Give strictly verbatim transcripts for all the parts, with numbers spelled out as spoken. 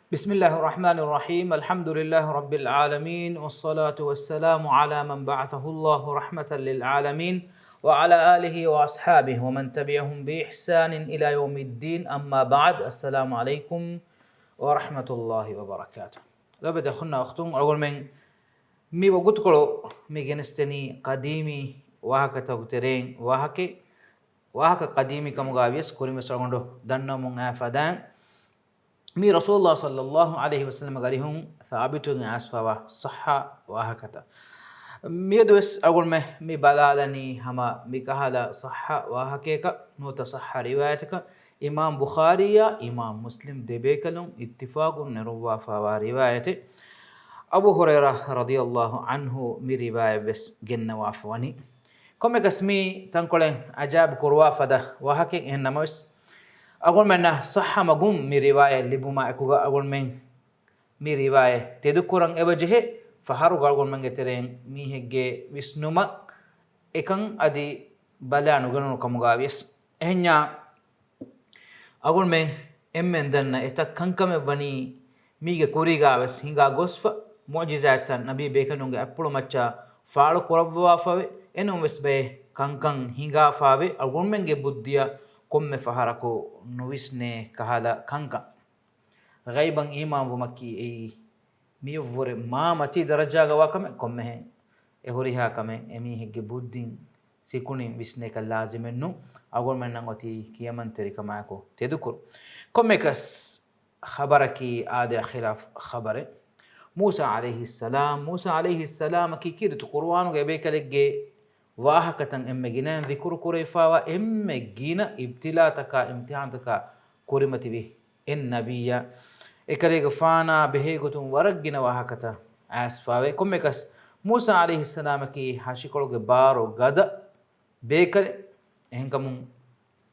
بسم الله الرحمن الرحيم. الحمد لله رب العالمين، والصلاة والسلام على من بعثه الله رحمة للعالمين، وعلى آله وأصحابه ومن تبعهم بإحسان إلى يوم الدين. أما بعد، السلام عليكم ورحمة الله وبركاته. ލޯބިވެތި އަޚުންނާ އުޚްތުން، އަޅުގަނޑުމެން މި ވަގުތުކޮޅު މި ގެނެސްދެނީ ޤަދީމީ ވާހަކަތަކުގެ ތެރެއިން ވާހަކަ، ވާހަކަ ޤަދީމީ ކަމުގަ ވިޔަސް ކުރިން ވެސް އަޅުގަނޑު ދަންނަވަމުން އައި ފަދައިން، މީ ރަސޫލުﷲ ޞައްލަﷲ ޢަލައިހި ވަސައްލަމަ ގަރިހުން ސާބިތުވެގެން އައިސްފަވާ ޞައްޙަ ވާހަކަތައް. މިއަދު ވެސް އަޅުގަނޑުމެން މި ބަލާލަނީ ހަމަ މި ކަހަލަ ޞައްޙަ ވާހަކަޔަކަށް ނުވަތަ ޞައްޙަ ރިވާޔަތަކަށް. އިމާމް ބުޚާރީއާ އިމާމް މުސްލިމް ދެބޭކަލުން އިއްތިފާޤުން ނެރުއްވާފަވާ ރިވާޔަތެއް. އަބޫ ހުރައިރާ ރަޟިޔަﷲ ޢަންހު މި ރިވާޔަތް ވެސް ގެންނަވާފަ ވަނީ. ކޮންމެކަސް މީ ތަންކޮޅެއް އަޖާއިބު ކުރުވާ ފަދަ ވާހަކައެއް. އެހެން ނަމަވެސް، އަޅުގަނޑުމެންނަށް ޞައްޙަ މަގުން މި ރިވާޔަތް ލިބުމާ އެކުގަ އަޅުގަނޑުމެން މި ރިވާޔަތް ތެދުކުރަން އެބަޖެހޭ. ފަހަރުގަ އަޅުގަނޑުމެންގެ ތެރެއިން މީހެއްގެ ވިސްނުމަށް އެކަން އަދި ބަލާ ނުގަނުނު ކަމުގަ ވިޔަސް. އެހެންޏާ އަޅުގަނޑުމެން އެންމެން ދަންނަ އެތައް ކަންކަމެއް ވަނީ މީގެ ކުރީގަ ވެސް ހިނގާ ގޮސްފަ، މުޢުޖިޒާތްތައް ނަބީ ބޭކަލުންގެ އަތްޕުޅު މައްޗަށް ފާޅު ކުރައްވާފަވެ، އެނޫން ވެސް ބައެއް ކަންކަން ހިނގާފަވެ، އަޅުގަނޑުމެންގެ ބުއްދިއަށް ކޮންމެ ފަހަރަކު ނުވިސްނޭ ކަހަލަ ކަންކަން. ޣައިބަށް އީމާންވުމަކީ އެއީ މިއަށްވުރެ މާ މަތީ ދަރަޖާގަ ވާ ކަމެއް. ކޮންމެހެން އެ ހުރިހާ ކަމެއް އެމީހެއްގެ ބުއްދިން ސިކުނޑިން ވިސްނޭކަށް ލާޒިމެއްނު. އަޅުގަނޑުމެންނަށް އޮތީ ކިޔަމަންތެރިކަމާއެކު ތެދުކުރުން. ކޮންމެކަސް، ޚަބަރަކީ އާދަޔާ ޚިލާފު ޚަބަރެއް. މޫސާ ޢަލައިހިއްސަލާމް، މޫސާ ޢަލައިހިއްސަލާމަކީ ކީރިތި ޤުރުއާނުގެ އެބޭކަލެއްގެ ވާހަކަތައް އެންމެ ގިނައިން ޛިކުރު ކުރެވިފަވާ، އެންމެ ގިނަ އިބްތިލާތަކާ އިމްތިޙާންތަކާ ކުރިމަތިވި އެއް ނަބިއްޔާ. އެކަލޭގެފާނާ ބެހޭގޮތުން ވަރަށް ގިނަ ވާހަކަތައް އައިސްފަވޭ. ކޮންމެކަސް، މޫސާ ޢަލައިހިއްސަލާމަކީ ހަށިކޮޅުގެ ބާރު ގަދަ ބޭކަލެއް. އެހެންކަމުން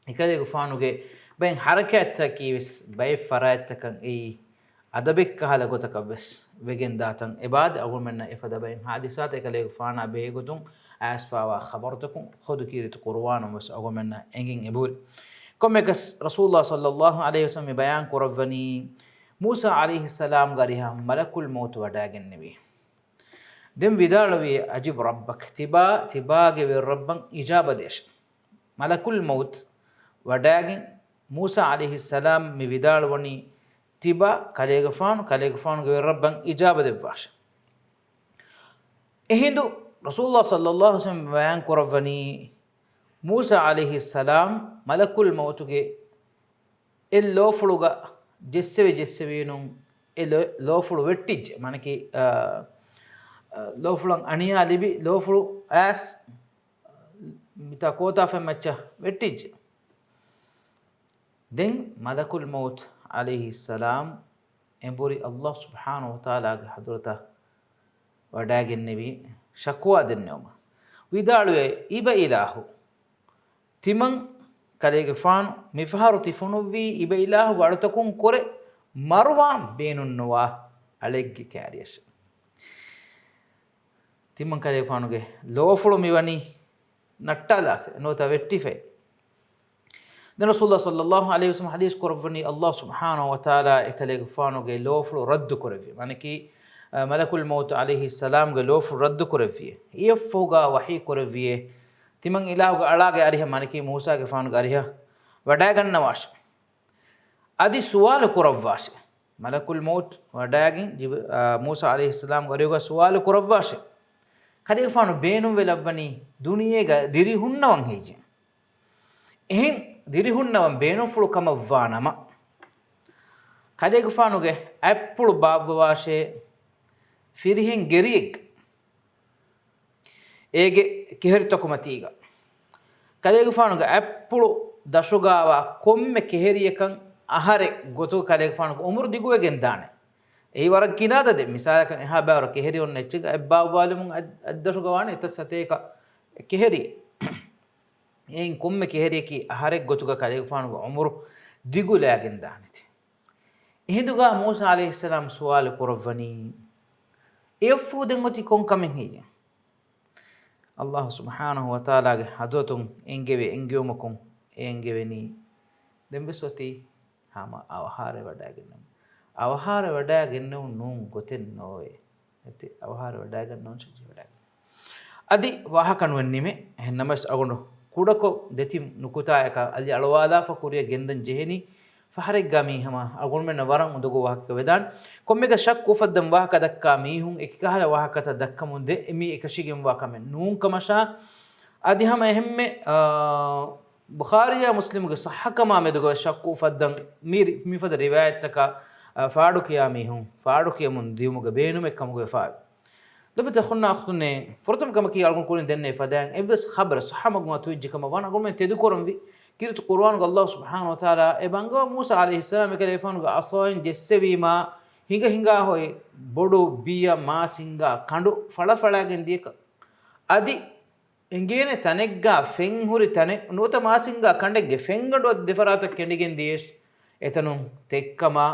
އެކަލޭގެފާނުގެ ބައެއް ޙަރަކާތްތަކަކީ ވެސް ބައެއް ފަރާތްތަކަށް އެއީ އަދަބެއްކަހަލަ ގޮތަކަށް ވެސް ވެގެންދާތަން. އެބާދެ އަޅުގަނޑުމެންނަށް އެފަދަ ބައެއް ޙާދިސާތައް އެކަލޭގެފާނާ ބެހޭގޮތުން އައިސްފަވާ ޚަބަރުތަކުން ޚުދު ކީރިތި ޤުރުއާނުން ވެސް އަޅުގަނޑުމެންނަށް އެނގެން އެބަހުރި. ކޮންމެކަސް، ރަސޫލުﷲ ޞައްލަﷲ ޢަލައިހި ވަސައްލަމް މި ބަޔާން ކުރައްވަނީ، މޫސާ ޢަލައިހިއްސަލާމްގެ އަރިހަށް މަލަކުލް މައުތު ވަޑައިގެންނެވި. ދެން ވިދާޅުވީ، "أجب ربك، ތިބާ، ތިބާގެ ވެރި ރައްބަށް އިޖާބަ ދޭށޭ." މަލަކުލް މައުތު ވަޑައިގެން މޫސާ ޢަލައިހިއްސަލާމް މި ވިދާޅުވަނީ، "ތިބާ، ކަލޭގެފާނު، ކަލޭގެފާނުގެ ވެރި ރައްބަށް އިޖާބަ ދެއްވާށޭ." އެހިނދު ރަސޫލުﷲ ޞައްލަﷲ ޢަލައިހި ވަސައްލަމް ބަޔާން ކުރައްވަނީ، މޫސާ ޢަލައިހިއްސަލާމް މަލަކުލް މައުތުގެ އެއް ލޯފުޅުގަ ޖެއްސެވި ޖެއްސެވީނުން އެ ލޯ-، ލޯފުޅު ވެއްޓިއްޖެ. މާނަކީ، އާ، އާ، ލޯފުޅަށް އަނިޔާ ލިބި ލޯފުޅު އައިސް މިތާ ކޯތާފަތް މައްޗަށް ވެއްޓިއްޖެ. ދެން މަލަކުލް މައުތު ޢަލައިހިއްސަލާމް އެނބުރި ﷲ ސުބްޙާނަހޫ ވަތަޢާލާގެ ޙަޟްރަތަށް ވަޑައިގެންނެވި، ޝަކުވާ ދެންނެވުމަށް. ވިދާޅުވޭ، އިބަ އިލާހު، ތިމަން ކަލޭގެފާނު މިފަހަރު ތި ފޮނުއްވީ އިބަ އިލާހުގެ އަޑުތަކުން ކުރެ މަރުވާން ބޭނުންނުވާ އަޅެއްގެ ކާރިޔަށް. ތިމަން ކަލޭގެފާނުގެ ލޯފުޅު މިވަނީ ނައްޓާލާފަ، ނުވަތަ ވެއްޓިފައި. ދެން ރަސޫލުﷲ ޞައްލަﷲ ޢަލައިހި ވަސައްލަމް ޙަދީޘް ކުރައްވަނީ، ﷲ ސުބްޙާނަހޫ ވަތަޢާލާ އެކަލޭގެފާނުގެ ލޯފުޅު ރައްދު ކުރެއްވި. މާނަކީ، އަ، މަލަކުލް މައުތު ޢަލައިހިއްސަލާމްގެ ލޯފުޅު ރައްދު ކުރެއްވި. އެއަށްފަހުގަ ވަޙީ ކުރެއްވި، ތިމަން އިލާހުގެ އަޅާގެ އަރިހަށް، މާނަކީ މޫސާގެފާނުގެ އަރިހަށް ވަޑައިގަންނަވާށޭ. އަދި ސުވާލު ކުރައްވާށޭ. މަލަކުލް މައުތު ވަޑައިގެން ޖިބް-، އާ، މޫސާ ޢަލައިހިއްސަލާމްގެ އަރިހުގަ ސުވާލު ކުރައްވާށޭ. ކަލޭގެފާނު ބޭނުންވެލައްވަނީ ދުނިޔޭގަ ދިރި ހުންނަވަން ހެއްޔޭ؟ އެހެން ދިރިހުންނަވަން ބޭނުންފުޅު ކަމަށްވާނަމަ، ކަލޭގެފާނުގެ އަތްޕުޅު ބާއްވަވާށޭ ފިރިހެން ގެރިއެއްގަ. އޭގެ ކެހެރިތަކުމަތީގަ ކަލޭގެފާނުގެ އަތްޕުޅު ދަށުގަވާ ކޮންމެ ކެހެރިޔަކަށް އަހަރެއް ގޮތުގަ ކަލޭގެފާނުގެ އުމުރު ދިގުވެގެން ދާނެ. އެއީ ވަރަށް ގިނަ އަދަދެއް. މިސާލަކަށް އެހާ ބައިވަރު ކެހެރި އޮންނަ އެއްޗެއްގަ އަތް ބާއްވާލުމުން އަތް، އަތްދަށުގަވާނެ އެތައް ސަތޭކަ ކެހެރި. އެއިން ކޮންމެ ކެހެރިޔަކީ އަހަރެއް ގޮތުގަ ކަލޭގެފާނުގެ އުމުރު ދިގުލާގެން ދާނެތީ. އެހިނދުގަ މޫސާ ޢަލައިހިއްސަލާމް ސުވާލު ކުރައްވަނީ، އެއަށްފަހު ދެން އޮތީ ކޮން ކަމެއް ހެއްޔޭ؟ ﷲ ސުބްޙާނަހޫ ވަތަޢާލާގެ ޙަޟްރަތުން އެންގެވި އެންގެވުމަކުން އެ އެންގެވެނީ، ދެންވެސް އޮތީ ހަމަ އަވަހާރަވެވަޑައިގެންނަމުން. އަވަހާރަވަޑައިގެންނެވުން ނޫން ގޮތެއް ނޯވޭ. އެތި އަވަހާރަވަޑައިގަންނަވަން ޝައްޖި ވަޑައިގަން. އަދި ވާހަކަ ނުވެންނީމެ. އެހެންނަމަވެސް އަގުނޑު ކުޑަކޮށް ދެތިން ނުކުތާއަކަށް އަލި އަޅުވާލާފަ ކުރިއަށް ގެންދަން ޖެހެނީ. ފަހަރެއްގާ މީ ހަމަ އަގުންމެންނަށް ވަރަށް އުނދަގޫ ވާހަކަ ވެދާން. ކޮންމެއަކަށް ޝައްކު އުފައްދަން ވާހަކަ ދައްކާ މީހުން އެކިކަހަލަ ވާހަކަތައް ދައްކަމުން ދެ މީ އެކަށީގެންވާ ކަމެއް ނޫން ކަމަށާ. އަދި ހަމަ އެހެންމެ، އާ، ބުޚާރީއާ މުސްލިމުގެ ޞައްޙަކަމާ މެދުގަވެ ޝައްކު އުފައްދަން މި، މިފަދަ ރިވާޔަތްތަކާ، އާ، ފާޑުކިޔާ މީހުން ފާޑުކިޔަމުން ދިޔުމުގެ ބޭނުމެއް ކަމުގަވެފާވި. ލޮބުވެތި އަޚުންނާ އުޚްތުންނޭ، ފުރަތަމަ ކަމަކީ އަޅުގަނޑު ކުރިން ދެންނެވި ފަދައިން އެއްވެސް ޚަބަރެއް ޞައްޙަ މަގުމާ ތުއްޖެ ކަމަށް ވާން އަޅުގަނޑުމެން ތެދުކުރަންވީ. ކީރިތި ޤުރުއާނުގަ ﷲ ސުބްޙާނަހޫ ވަތަޢާލާ އެބަ އަންގަވާ މޫސާ ޢަލައިހިއްސަލާމް އެކަލޭގެފާނުގެ ޢަޞާއިން ޖެއްސެވީމާ، ހިނގަ ހިނގާ ހޮއި ބޮޑު ބިޔަ މާސް ހިނގާ ކަނޑު ފަޅަފަޅާގެން ދިޔަކަށް. އަދި އެނގޭނެ ތަނެއްގާ ފެން ހުރި ތަނެއް ނުވަތަ މާސް ހިނގާ ކަނޑެއްގެ ފެންގަނޑު އަދި ދެފަރާތަށް ކެނޑިގެން ދިޔަސް އެތަނުން ތެއްކަމާ،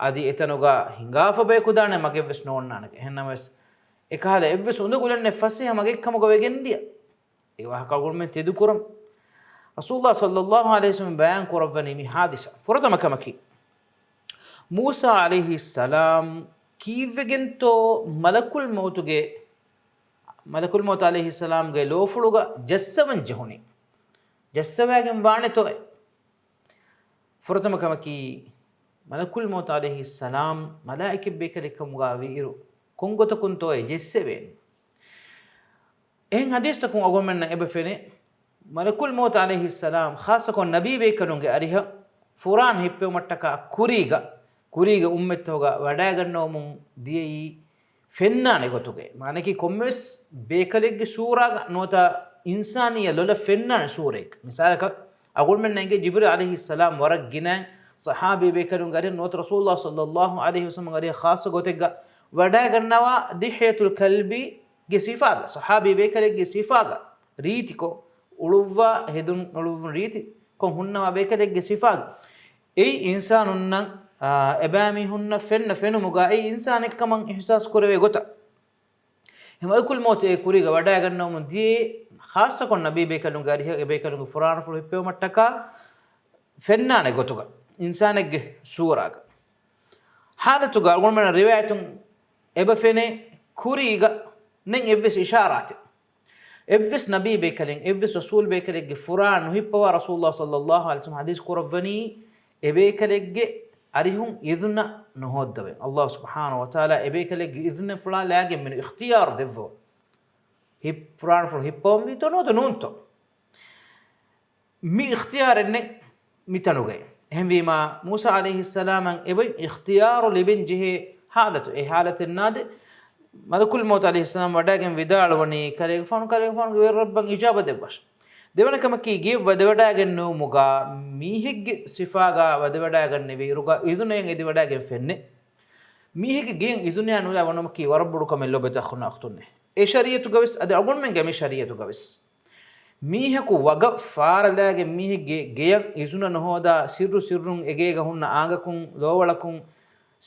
އަދި އެތަނުގަ ހިނގާފަ ބަޔަކު ދާނެ މަގެއްވެސް ނޯންނާނެ. އެހެންނަމަވެސް، އެކަހަލަ އެއްވެސް އުނދަގުލެއްނެއް ފަސޭހަ މަގެއްކަމުގަ ވެގެންދިޔަ. އެ ވާހަކަ އަޅުގަނޑުމެން ތެދުކުރަން. ރަސޫލުﷲ ޞައްލަﷲ ޢަލައިހި ވަސައްލަމަ ބަޔާން ކުރައްވަނީ މި ޙާދިސާ. ފުރަތަމަ ކަމަކީ، މޫސާ ޢަލައިހިއްސަލާމް ކީއްވެގެންތޯ މަލަކުލް މައުތުގެ، މަލަކުލް މައުތު ޢަލައިހިއްސަލާމްގެ ލޯފުޅުގަ ޖައްސަވަން ޖެހުނީ؟ ޖައްސަވައިގެން ވާނެތޯއޭ؟ ފުރަތަމަ ކަމަކީ، މަލަކުލް މައުތު ޢަލައިހިއްސަލާމް މަލާއިކަތް ބޭކަލެއްކަމުގަ ވީއިރު، ކޮންގޮތަކުންތޯއޭ ޖެއްސެވޭނީ؟ އެހެން ޙަދީޘްތަކުން އަޅުގަނޑުމެންނަށް އެބަ ފެނޭ، މަލަކުލް މައުތު ޢަލައިހިއްސަލާމް ޚާއްޞަކޮށް ނަބީ ބޭކަލުންގެ އަރިހަށް ފުރާން ހިއްޕެވުމަށްޓަކާ ކުރީގަ، ކުރީގެ އުއްމަތްތަކުގަ ވަޑައިގަންނަވަމުން ދިޔައީ ފެންނާނެ ގޮތުގައި. މާނައަކީ ކޮންމެވެސް ބޭކަލެއްގެ ސޫރާގަ ނުވަތަ އިންސާނިއްޔަ ލޮލަށް ފެންނާނެ ސޫރައެއް. މިސާލަކަށް، އަޅުގަނޑުމެންނަށް އެނގޭ ޖިބްރީލް ޢަލައިހިއްސަލާމް ވަރަށް ގިނައިން ޞަޙާބީ ބޭކަލުންގެ އަރިހަށް ނުވަތަ ރަސޫލުﷲ ޞައްލަﷲ ޢަލައިހި ވަސައްލަމަ އަރިހަށް ޚާއްޞަ ގޮތެއްގަ ވަޑައިގަންނަވާ ދިޙްޔަތުލް ކަލްބީގެ ސިފާގަ، ޞަޙާބީ ބޭކަލެއްގެ ސިފާގަ ރީތިކޮށް، އުޅުއްވާ ހެދުން އުޅުއްވުން ރީތިކޮށް ހުންނަވާ ބޭކަލެއްގެ ސިފާގަ. އެއީ އިންސާނުންނަށް، އާ، އެބައިމީހުންނަށް ފެންނަ ފެނުމުގަ އެއީ އިންސާނެއްކަމަށް އިޙްސާސް ކުރެވޭ ގޮތަށް. އެ މަލަކުލް މައުތު އެ ކުރީގަ ވަޑައިގަންނަވަމުން ދިޔައީ، ޚާއްޞަކޮށް ނަބީ ބޭކަލުންގެ އަރިހަށް އެ ބޭކަލުންގެ ފުރާނަފުޅު ހިއްޕެވުމަށްޓަކާ ފެންނާނެ ގޮތުގަ، އިންސާނެއްގެ ސޫރާގަ. ޙާލަތުގަ އަޅުގަނޑުމެންނަށް ރިވާޔަތުން އެބަ ފެނޭ ކުރީގަ ނެތް އެއްވެސް އިޝާރާތެއް. އެއްވެސް ނަބީ ބޭކަލެއް، އެއްވެސް ރަސޫލް ބޭކަލެއްގެ ފުރާނަ ނުހިއްޕަވާ ރަސޫލުﷲ ޞައްލަﷲ ޢަލައިހި ވަސައްލަމަ ޙަދީޘް ކުރައްވަނީ، އެބޭކަލެއްގެ އަރިހުން އިޛުނަ ނުހޯއްދަވެ. ﷲ ސުބްޙާނަހޫ ވަތަޢާލާ އެބޭކަލެއްގެ އިޛުނަފުޅާ ލާގެން މިނު އިޚްތިޔާރު ދެއްވަވަ. ހިއް-، ފުރާނަފުޅު ހިއްޕަވަންވީތޯ ނުވަތަ ނޫންތޯ؟ މި އިޚްތިޔާރެއް ނެތް މިތަނުގައި. އެހެންވީމާ، މޫސާ ޢަލައިހިއްސަލާމަށް އެބައިން އިޚްތިޔާރު ލިބެން ޖެހޭ ޙާލަތު. އެ ޙާލަތެއް ނާދެ، މަލަކުލް މައުތު ޢަލައިހިއްސަލާމް ވަޑައިގެން ވިދާޅުވަނީ، ކަލޭގެފާނު، ކަލޭގެފާނުގެ ވެރި ރައްބަށް އިޖާބަ ދެއްވާށި. ދެވަނަ ކަމަކީ، ގެޔަށް ވަދެވަޑައިގެން ނުވުމުގަ، މީހެއްގެ ސިފާގަ ވަދެވަޑައިގަންނެވި އިރުގަ އިޛުނައެއް އެދިވަޑައިގެން ފެންނެ. މީހެއްގެ ގެޔަށް އިޛުނައެއް ނުލާ ވަނުމަކީ ވަރަށް ބޮޑު ކަމެއް ލޯބިވެތި އަޚުންނާ އުޚްތުންނޭ. އެ ޝަރީޢަތުގަވެސް، އަދި އަޅުގަނޑުމެންގެ މި ޝަރީޢަތުގަވެސް، މީހަކު ވަގަށް ފާރަލާގެން މީހެއްގެ ގެޔަށް އިޒުނަ ނުހޯދާ، ސިއްރު ސިއްރުން އެގޭގަ ހުންނަ އާނގަކުން ލޯވަޅަކުން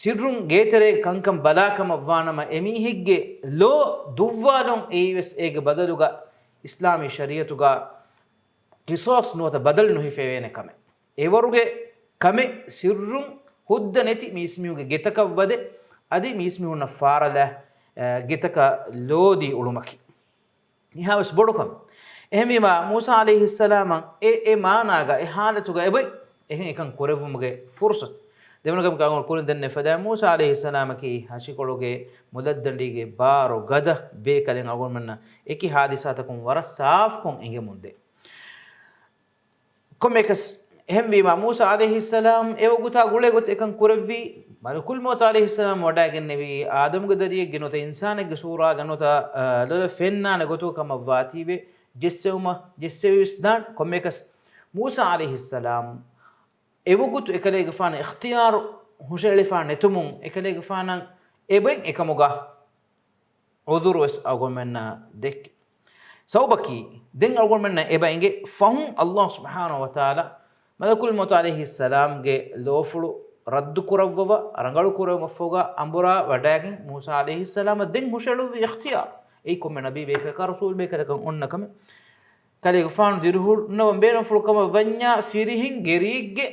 ސިއްރުން ގޭތެރޭގަ ކަންކަން ބަލާކަމަށްވާނަމަ، އެމީހެއްގެ ލޯ ދުއްވާލުން އެއީވެސް އޭގެ ބަދަލުގަ އިސްލާމީ ޝަރީޢަތުގަ ޤިޞާޞް ނުވަތަ ބަދަލު ނުހިފެވޭނެ ކަމެއް. އެވަރުގެ ކަމެއް ސިއްރުން ހުއްދަ ނެތި މީސްމީހުންގެ ގެތަކަށް ވަދެ، އަދި މީސްމީހުންނަށް ފާރަލާ، އަ، ގެތަކަށް ލޯދީ އުޅުމަކީ. އެހާވެސް ބޮޑު ކަމެއް. އެހެންވީމާ، މޫސާ ޢަލައިހިއްސަލާމަށް އެ، އެ މާނާގަ އެ ޙާލަތުގަ އެބައި އެހެން އެކަން ކުރެއްވުމުގެ ފުރުޞަތު. ދެވަނަ ކަމަކަށް އަޅުގަނޑު ކުރިން ދެންނެވި ފަދައިން މޫސާ ޢަލައިހިއްސަލާމަކީ ހަށިކޮޅުގެ މުލައްދަނޑީގެ ބާރު ގަދަ ބޭކަލެއް އަޅުގަނޑުމެންނަށް އެކި ޙާދިސާތަކުން ވަރަށް ސާފުކޮށް އެނގެމުންދޭ. ކޮންމެއަކަސް އެހެންވީމާ، މޫސާ ޢަލައިހިއްސަލާމް އެވަގުތާ ގުޅޭ ގޮތަށް އެކަން ކުރެއްވީ، މަލަކުލް މައުތު ޢަލައިހިއްސަލާމް ވަޑައިގެންނެވީ އާދަމުގެ ދަރިއެއްގެ ނުވަތަ އިންސާނެއްގެ ސޫރާގަ ނުވަތަ، އަ، ލޮލަށް ފެންނާނެ ގޮތުގަ ކަމަށް ވާތީވެ، ޖެއްސެވުމަށް، ޖެއްސެވިވެސް ދާން. ކޮންމެއަކަސް މޫސާ ޢަލައިހިއްސަލާމް އެވަގުތު އެކަލޭގެފާނަށް އިޚްތިޔާރު ހުށައެޅިފާ ނެތުމުން، އެކަލޭގެފާނަށް އެބައިން އެކަމުގަ ޢުޛުރުވެސް އަޅުގަނޑުމެންނަށް ދެއްކި. ސަބަބަކީ، ދެން އަޅުގަނޑުމެންނަށް އެބަ އެނގޭ ފަހުން ﷲ ސުބްޙާނަހޫ ވަތަޢާލާ މަލަކުލް މައުތު ޢަލައިހިއްސަލާމްގެ ލޯފުޅު ރައްދު ކުރައްވަވަ، ރަނގަޅު ކުރެވުމަށްފަހުގަ އަނބުރާ ވަޑައިގެން މޫސާ ޢަލައިހިއްސަލާމަށް ދެން ހުށައެޅުއްވި އިޚްތިޔާރު. އެއީ ކޮންމެ ނަބީ ބޭކަލަކަށް ރަސޫލް ބޭކަލަކަށް އޮންނަ ކަމެއް. ކަލޭގެފާނު ދިރިހުންނަވަން ބޭނުންފުޅު ކަމަށް ވަންޏާ ފިރިހެން ގެރީގެ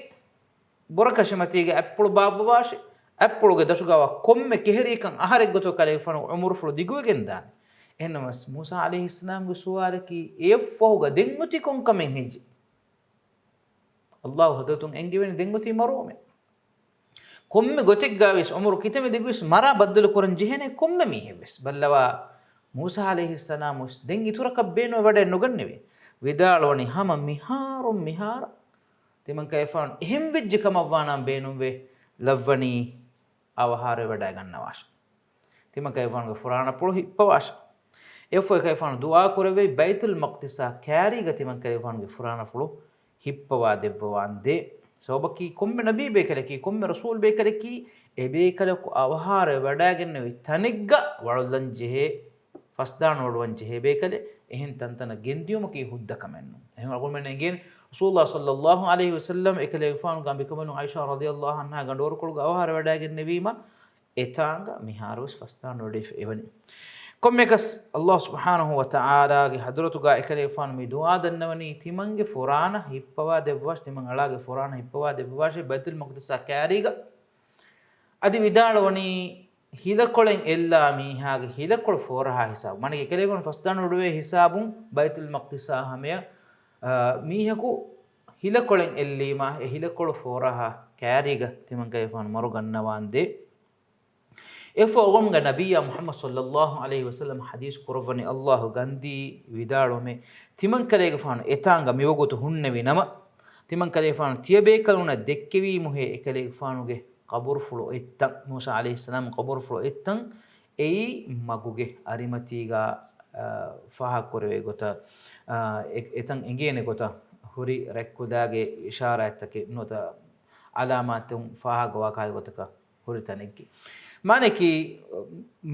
ބުރަކަށިމަތީގެ އަތްޕުޅު ބާއްވަވާށި. އަތްޕުޅުގެ ދަށުގަވާ ކޮންމެ ކެހެރީކަން އަހަރެއްގޮތަށް ކަލޭގެފާނު އުމުރުފުޅު ދިގުވެގެން ދާނެ. އެހެންނަމަވެސް މޫސާ ޢަލައިހިއްސަލާމްގެ ސުވާލަކީ އެއަށްފަހުގަ ދެން އޮތީ ކޮންކަމެއް ހެއްޔެވެ؟ ﷲ ޙަޟްރަތުން އެންގެވެނީ ދެން އޮތީ މަރުވުމޭ. ކޮންމެ ގޮތެއްގަވެސް ޢުމުރު ކިތަންމެ ދިގުވެސް މަރާ ބައްދަލު ކުރަން ޖެހޭނެ ކޮންމެ މީހެއްވެސް. ބައްލަވާ، މޫސާ ޢަލައިހިއްސަލާމުވެސް ދެން އިތުރަކަށް ބޭނުންވެވަޑައެއް ނުގަންނެވި. ވިދާޅުވަނީ ހަމަ މިހާރުން މިހާރަށް ތިމަންކަލޭގެފާނު އެހެން ވެއްޖެ ކަމަށްވާނާން ބޭނުންވެ ލައްވަނީ އަވަހާރަވެވަޑައިގަންނަވާށޭ. ތިމަންކަލޭގެފާނުގެ ފުރާނަފުޅު ހިއްޕަވާށޭ. އެއަށްފަހު އެކަލޭގެފާނު ދުޢާ ކުރެއްވި ބައިތުލް މަޤްދިސާ ކާރީގަ ތިމަންކަލޭގެފާނުގެ ފުރާނަފުޅު ހިއްޕަވާ ދެއްވަވާންދޭ. ސަބަބަކީ ކޮންމެ ނަބީ ބޭކަލަކީ، ކޮންމެ ރަސޫލް ބޭކަލަކީ، އެ ބޭކަލަކު އަވަހާރަވެވަޑައިގެންނެވި ތަނެއްގަ ވަޅުލަން ޖެހޭ، ފަސްދާނުވަޑުވަން ޖެހޭ ބޭކަލެއް. އެހެން ތަންތަނަށް ގެންދިޔުމަކީ ހުއްދަ ކަމެއް ނޫން. އެހެން އަޅުގަނޑުމެން އެނގޭނެ ރަސޫލުﷲ ޞައްލައްލާހު ޢަލައިހި ވަސައްލަމް އެކަލޭގެފާނުގެ އަނބިކަނބަލުން ޢާއިޝާ ރަޟިޔައްލާހު ޢަންހާ ގަނޑުވަރުކޮޅުގަ އަވަހާރަވެވަޑައިގެންނެވީމަ، އެތާނގަ މިހާރުވެސް ފަސްދާނުވެވަޑައިފަ އެވަނީ. ކޮންމެއަކަސް، ﷲ ސުބްޙާނަހޫ ވަތަޢާލާގެ ޙަޟްރަތުގަ އެކަލޭގެފާނު މި ދުޢާ ދަންނަވަނީ ތިމަންގެ ފުރާނަ ހިއްޕަވާ ދެއްވާށޭ، ތިމަން އަޅާގެ ފުރާނަ ހިއްޕަވާ ދެއްވާށޭ ބައިތުލް މަޤްދިސާ ކާރީގަ. އަދި ވިދާޅުވަނީ، ހިލަކޮޅެއް އެއްލާ މީހާގެ ހިލަކޮޅު ފޯރަހާ ހިސާބު. މާނައީ އެކަލޭގެފާނު ފަސްދާނުވެވަޑައިފަ ހިސާބުން ބައިތުލް މަޤްދިސާ ހަމަޔަށް، އާ، މީހަކު ހިލަކޮޅެއް އެއްލީމާ، އެ ހިލަކޮޅު ފޯރަހާ ކާރީގަ ތިމަންކަލޭގެފާނު މަރުގަންނަވާންދޭ. އެއަށްފަހު އަޅުގަނޑުމެންގެ ނަބިއްޔާ މުޙައްމަދު ޞައްލައްލާހު ޢަލައިހި ވަސައްލަމަ ޙަދީޘް ކުރައްވަނީ، ﷲ ގަންދީ ވިދާޅުވުމޭ، ތިމަންކަލޭގެފާނު އެތާނގަ މިވަގުތު ހުންނެވި ނަމަ، ތިމަންކަލޭގެފާނު ތިޔަބޭކަލުންނަށް ދެއްކެވީމުހޭ އެކަލޭގެފާނުގެ ޤަބުރުފުޅު އޮތްތަން، މޫސާ ޢަލައިހިއްސަލާމް ޤަބުރުފުޅު އޮތްތަން، އެއީ މަގުގެ އަރިމަތީގަ، އާ، ފާހަގަކުރެވޭ ގޮތަށް، އާ، އެ-، އެތަން އެނގޭނެ ގޮތަށް ހުރި ރަތްކުލާގެ އިޝާރާތްތަކެއް ނުވަތަ ޢަލާމާތުން ފާހަގަވާ ކަހަލަ ގޮތަކަށް ހުރި ތަނެއްގެ. މާނައަކީ،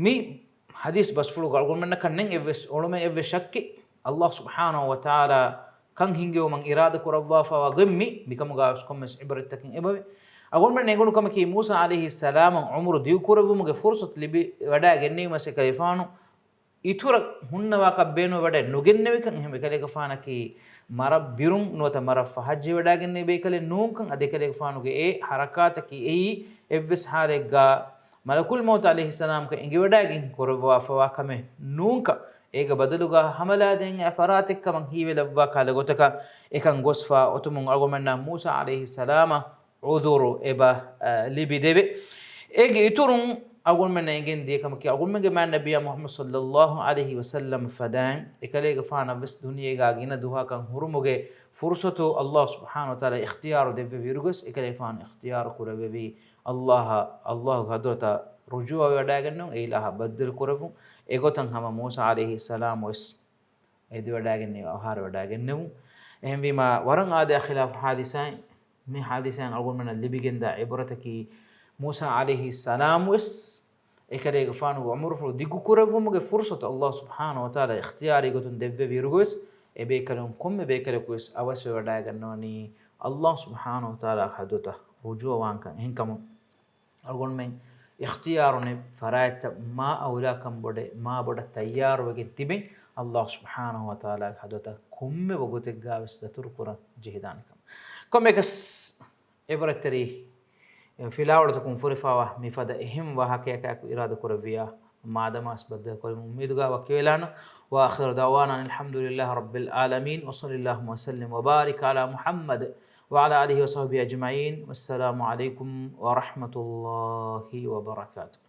މި ޙަދީޘް ބަސްފުޅުގަ އަޅުގަނޑުމެންނަކަށް ނެތް އެއްވެސް އޮޅުމެއް އެއްވެސް ޝައްކެއް، ﷲ ސުބްޙާނަހޫ ވަތަޢާލާ ކަން ހިންގެވުމަށް އިރާދަ ކުރައްވާފައިވާ ގޮތް މި، މިކަމުގަ ވެސް ކޮންމެސް ޢިބްރަތްތަކެއް އެބަވޭ. އަޅުގަނޑުމެން އެނގުނު ކަމަކީ، މޫސާ ޢަލައިހިއްސަލާމަށް ޢުމުރު ދިގުކުރެއްވުމުގެ ފުރުޞަތު ލިބިވަޑައިގެންނެވީމަސް އެކަލޭގެފާނު އިތުރަށް ހުންނަވާކަށް ބޭނުންވެވަޑައެއް ނުގެންނެވިކަން، އެހެން އެކަލޭގެފާނަކީ މަރަށް ބިރުން ނުވަތަ މަރަށް ފަހަތްޖެހިވަޑައިގެންނެވި ބޭކަލެއް ނޫންކަން، އަދި އެކަލޭގެފާނުގެ އެ ޙަރަކާތަކީ އެއީ އެއްވެސް ޙާލެއްގަ މަލަކުލް މައުތު ޢަލައިހިއްސަލާމްކަން އެނގިވަޑައިގެން ކުރައްވާފައިވާ ކަމެއް ނޫންކަން، އޭގެ ބަދަލުގަ ހަމަލާދޭން އައި ފަރާތެއްކަމަށް ހީވެލައްވާ ކަހަލަ ގޮތަކަށް އެކަން ގޮސްފަ އޮތުމުން އަޅުގަނޑުމެންނަށް މޫސާ ޢަލައިހިއްސަލާމަށް ޢުޛުރު އެބަ، އަ، ލިބިދެވޭ. އޭގެ އިތުރުން އަޅުގަނޑުމެންނަށް އެނގެން ދިޔަ ކަމަކީ، އަޅުގަނޑުމެންގެ މާތް ނަބިއްޔާ މުޙައްމަދު ޞައްލައްލާހު ޢަލައިހި ވަސައްލަމަ ފަދައިން އެކަލޭގެފާނަށް ވެސް ދުނިޔޭގަ ގިނަ ދުވަހަކަށް ހުރުމުގެ ފުރުޞަތު ﷲ ސުބްޙާނަހޫ ވަތަޢާލާ އިޚްތިޔާރު ދެއްވެވި އިރުގަސް އެކަލޭގެފާނު އިޚްތިޔާރު ކުރެއްވެވީ ﷲ، ﷲ ގެ ޙަޟްރަތަށް ރުޖޫޢަވެވަޑައިގެންނެވުން، އެ އިލާހަށް ބައްދަލު ކުރެއްވުން. އެގޮތަށް ހަމަ މޫސާ ޢަލައިހިއްސަލާމް ވެސް އެދިވަޑައިގެންނެވި އަވަހާރަވެވަޑައިގެންނެވުން. އެހެންވީމާ، ވަރަށް އާދަޔާ ޚިލާފު ޙާދިސާއިން، މި ޙާދިސާއިން އަޅުގަނޑުމެންނަށް ލިބިގެންދާ ޢިބްރަތަކީ، މޫސާ ޢަލައިހިއްސަލާމް ވެސް އެކަލޭގެފާނުގެ ޢުމުރުފުޅު ދިގުކުރެއްވުމުގެ ފުރުޞަތު ﷲ ސުބްޙާނަހޫ ވަތަޢާލާ އިޚްތިޔާރީ ގޮތުން ދެއްވެވި އިރުގަވެސް، އެބޭކަލުން ކޮންމެ ބޭކަލަކުވެސް އަވަސްވެވަޑައިގަންނަވަނީ ﷲ ސުބްޙާނަހޫ ވަތަޢާލާ ޙަޟްރަތަށް ރުޖޫޢަވާންކަން. އެހެންކަމުން، އަޅުގަނޑުމެން އިޚްތިޔާރު ނެތް ފަރާތްތައް މާ އައުލާކަން ބޮޑޭ، މާ ބޮޑަށް ތައްޔާރުވެގެން ތިބެން، ﷲ ސުބްޙާނަހޫ ވަތަޢާލާގެ ޙަޟްރަތަށް ކޮންމެ ވަގުތެއްގަވެސް ދަތުރުކުރަން ޖެހިދާނެކަން. ކޮންމެއަކަސް އެބަރަތްތެރި ފިލާވަޅުތަކުން ފުރިފައިވާ މިފަދަ އެހެން ވާހަކަޔަކާއެކު އިރާދަ ކުރެއްވިޔާ، މާދަމާސް ބައްދަލުކުރެވުމުގެ އުއްމީދުގަ ވަކިވެލާނަން. وآخر دعوانا أن الحمد لله رب العالمين، وصل اللهم وسلم وبارك على محمد وعلى آله وصحبه أجمعين. والسلام عليكم ورحمة الله وبركاته.